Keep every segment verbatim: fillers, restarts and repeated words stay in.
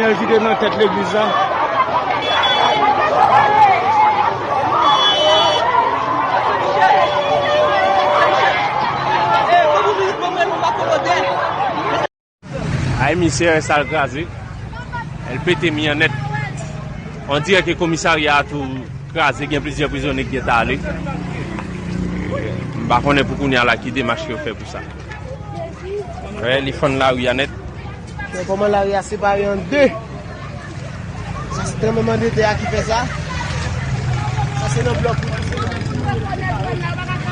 Kite nan tèt legliz la. Ay, misye, sal kraze. L pete mi an nèt. On dirè ke komisarya a tou kraze, gen plizyè prizonye ki gentan ale. M pa konnen pou kounye a la ki demach yo fè pou sa. Wè, li fann lari a nèt. Men kòman lari a separe an de? Sa se tranblemann de tè a ki fè sa. Sa se nan blòk.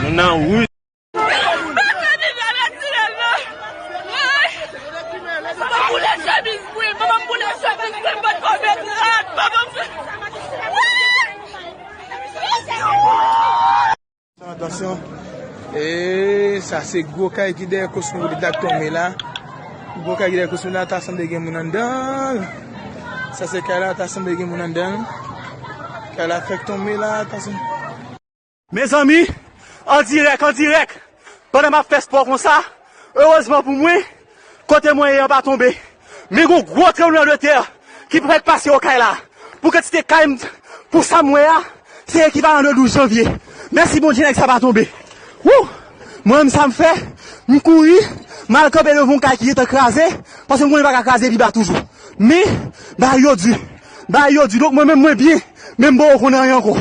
Nou nan wout. Atansyon. E sa se gwo kay ki dèyè Cosmopolitan k tonbe la. Gwo kay ki dèyè Cosmopolitan la, ta sanble gen moun anndan l. Sa se kay la, ta sanble gen moun anndan l. Kay la fèk tonbe la, ta sanble. Mezanmi, an dirèk, an dirèk, pandan m ap fè spò konsa, erezman pou mwen, kote mwen ye an pa tonbe. Men gon gwo tranblemann de tè ki fèk pase Oakland la. Pou kantite kay m, pou sa m wè a, se ekivalan de douz janvye. Mèsi Bondye, nèg sa pa tonbe. Wou! Mwen menm sa m fè, m kouri, m al kanpe devan yon kay ki gentan kraze, paske m konnen pa ka kraze pi ba toujou. Men, bagay yo di, bagay yo di, donk mwen menm mwen byen, men m poko konn anyen ankò.